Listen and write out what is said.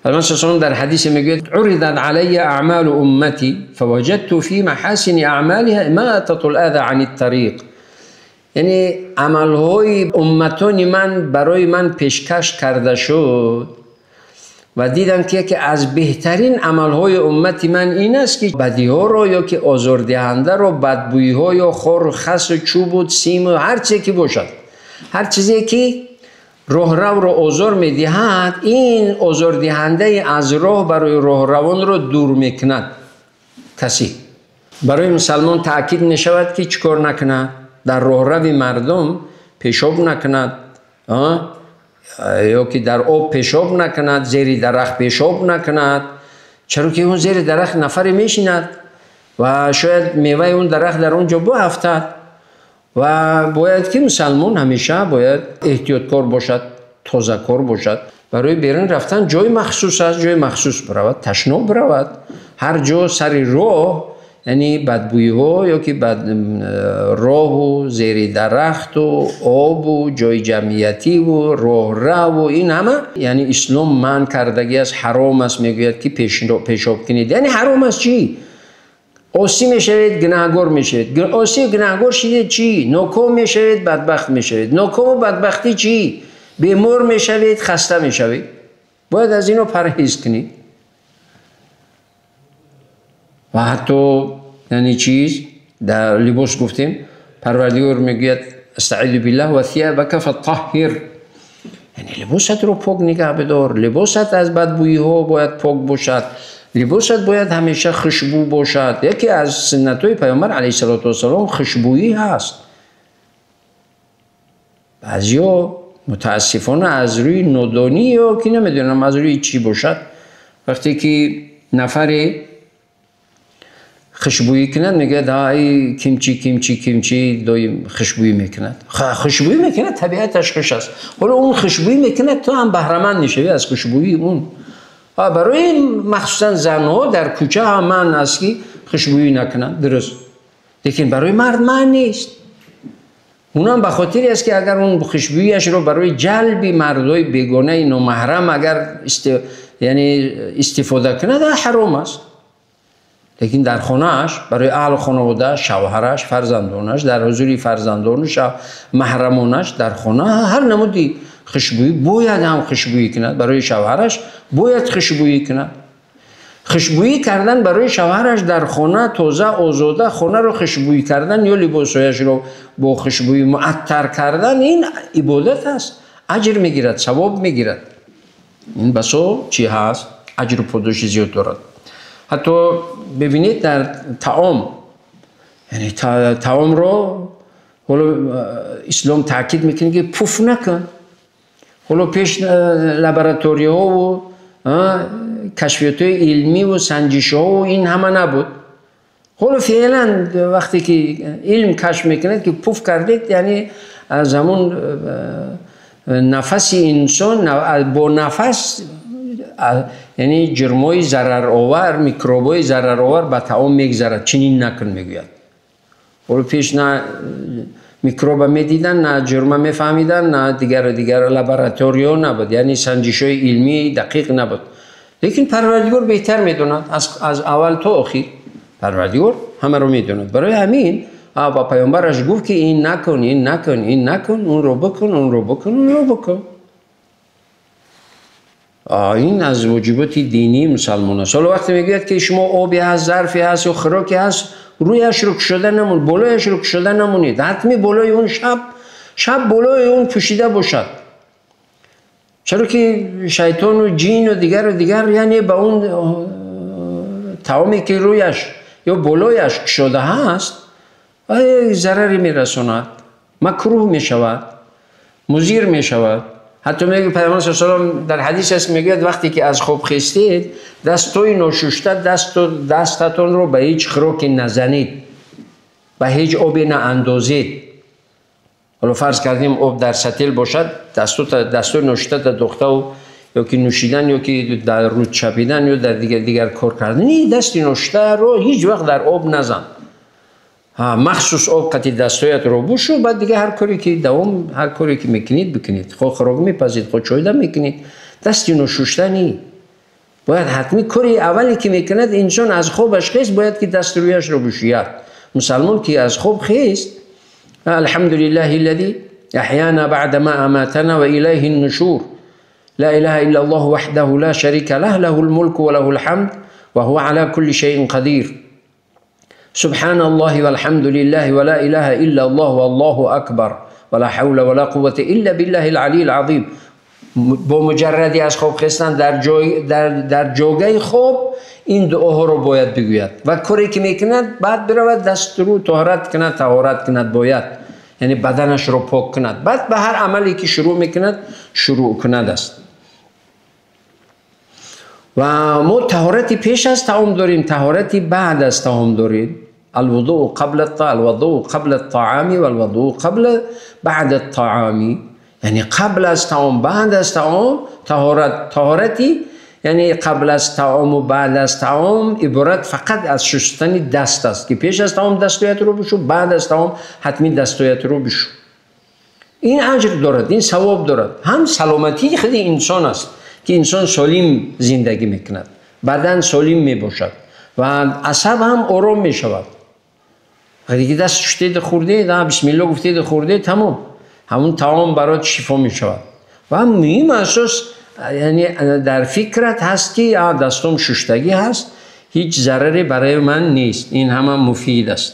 Паёмбар صلی الله علیه و در حدیث میگوید عرضت علی اعمال امتی فوجدت فی محاسن اعمالها اماطة الاذى عن الطریق. یعنی عملهای امتان من برای من پیشکش کرده شد و دیدم که یکی از بهترین عملهای امت من این است که بدیها را یا که آزاردهنده را، بدبویی‌ها یا خار و خس و چوب و سیم و هر چیزی که باشد، هر چیزی که راهرو را آزار میدهد، این آزاردهنده از راه برای راهروان را دور میکند. کسی برای مسلمان تاکید میشود که چیکار نکند؟ در راهرو مردم پیشاب نکند، یا که در آب پیشاب نکند، زیر درخت پیشاب نکند. چرا که اون زیر درخت نفری میشیند و شاید میوه اون درخت در اونجا بیفتد. و باید که مسلمان همیشه باید احتیاطکار باشد، تازه‌کار باشد. برای بیرون رفتن جای مخصوص است، جای مخصوص برود، تشناب برود. هر جا سر راه، یعنی بدبویی ها یا که بد راه و زیر درخت و آب و جای جمعیتی و راهرو و این همه، یعنی اسلام منع کردگی است، حرام است. میگوید که پیشاب کنید، یعنی حرام است. چی؟ عاصی میشوید، گناهگار میشوید. عاصی گناهگار شدید چی؟ ناکام میشوید، بدبخت میشوید. ناکام و بدبختی چی؟ بیمار میشوید، خسته میشوید. باید از اینو پرهیز کنید. و حتی یعنی چیز در لباس گفتیم، پروردگار میگوید استعیذ بالله و ثیابک فطهر، یعنی لباست رو پاک نگه بدار، لباست از بدبویی ها باید پاک باشد، لباست باید همیشه خوشبو باشد. یکی از سنت های پیامبر علیه الصلاة والسلام خوشبویی هست. بعضیا متاسفانه از روی نادانی یا که نمیدونم از روی چی باشد، وقتی که نفری خوشبویی کند میگه ای کیمچی کیمچی کیمچی دایم خوشبویی میکند. خوشبویی میکند، طبیعتش خوش است. حالا اون خوشبویی میکند تو هم بهره‌مند میشوی از خوشبویی اون. برای مخصوصا زنها در کوچه هم من است که خوشبویی نکنند، درست. لیکن برای مرد من نیست. اونم به خاطری است که اگر اون خوشبوییش رو برای جلب مردای بیگانه نامحرم اگر یعنی استفاده کند حرام است. لیکن در خانه‌اش برای اهل خانواده، شوهرش، فرزندانش، در حضور فرزندانش، محرمانش در خانه هر نمودی خوشبویی باید هم خوشبویی کند. برای شوهرش باید خوشبویی کند. خوشبویی کردن برای شوهرش در خانه تازه آزاده خانه رو خوشبویی کردن یا لباسهایش رو با خوشبویی معطر کردن، این عبادت است. اجر میگیرد، ثواب میگیرد. این بسا چی هست؟ اجر و پاداش زیاد دارد. حتی ببینید در طعام، یعنی طعام رو حالا اسلام تاکید میکنه که پف نکن. حالا پیش لابراتوری ها و کشفیات علمی و سنجش ها و این همه نبود. حالا فعلا وقتی که علم کشف میکنه که پف کردید، یعنی از همون نفس انسان با نفس، یعنی جرمای ضررآور، میکروبای ضررآور به طعام میگذرد. چنین نکن میگوید. حالا پیش نه میکروب میدیدن، نه جرم میفهمیدن، نه دیگر لابراتوریو نبود، یعنی سنجش های علمی دقیق نبود. لیکن پروردگار بهتر میدوند، از اول تا آخر پروردگار همه رو میدوند. برای همین با پیامبرش گفت که این نکن، این نکن، این نکن، اون رو بکن، اون رو بکن، اون رو بکن. این از واجبات دینی مسلمان است. حالا وقتی میگوید که شما آبی هست، ظرفی هست یا خوراکی هست، رویش رو کشاده نمون، بالایش رو کشاده نمونید، حتمی بالای اون شب بالای اون پوشیده باشد. چرا که شیطان و جین و دیگر و دیگر، یعنی به اون طعامی که رویش یا بالایش کشاده هست ضرری میرساند، مکروه میشود، مضر میشود. حتی میگه پیامبر صلی الله علیه و سلم در حدیث است میگوید وقتی که از خواب خیستید دستای ناشسته دستتون رو به هیچ خوراکی نزنید، به هیچ آبی ناندازید. حالا فرض کردیم آب در سطل باشد، دستای ناشسته در دوخته و یا که نوشیدن یا که در رود چپیدن یا در دیگر کار کردن، این دست ناشسته رو هیچ وقت در آب نزن. مخصوص آب قطعی دستایت رو بشو، بعد دیگه هر کاری که دوام، هر کاری که میکنید بکنید، خود خوراک میپزید، خود چای دم میکنید، دست ناشسته نی. Бояд ҳатмӣ кори аввале ки мекунад инсон аз хобаш хест, бояд ки даст рӯяшро бишӯяд. Мусалмон ки аз хоб хест, алҳамдулиллаҳи аллази аҳяна баъда ма аматана ва илайҳи ннушур, ла илаҳа илла аллоҳу ваҳдаҳу ла шарика лаҳ, лаҳул мулку ва лаҳул ҳамд ва ҳува ала кулли шайъин қадир, субҳаналлоҳи валҳамдулиллаҳи ва ла илаҳа илла аллоҳ валлоҳу акбар ва ла ҳавла ва ла қуввата илла биллаҳил алийил азим. Бо муҷарради аз хоб хестан дар ҷогаи хоб ин дуоҳоро бояд бигӯяд ва коре ки мекунад баъд биравад даст рӯ тоҳарат кунад, таҳорат кунад бояд, яъне баданашро пок кунад, баъд ба ҳар амале ки шурӯъ мекунад шурӯъ кунад аст. Ва мо таҳорати пеш аз таом дорем, таҳорати баъд аз таом дорем. الوضوء قبل الوضوء قبل الطعام والوضوء قبل بعد الطعام، یعنی قبل از طعام بعد از طعام طهارت، طهارتی یعنی قبل از طعام و بعد از طعام عبارت فقط از شستن دست است که پیش از طعام دستایت رو بشو، بعد از طعام حتمی دستایت رو بشو. این اجر دارد، این ثواب دارد، هم سلامتی خود انسان است که انسان سالم زندگی میکند، بدن سالم میباشد و عصب هم آرام میشود. دیگه دست شستید خورده، بسم الله گفتید خورده، تمام، همون طعام برات شفا میشود. و مهم اساس یعنی در فکرت هست که دستم شستگی هست، هیچ ضرری برای من نیست، این همه مفید است.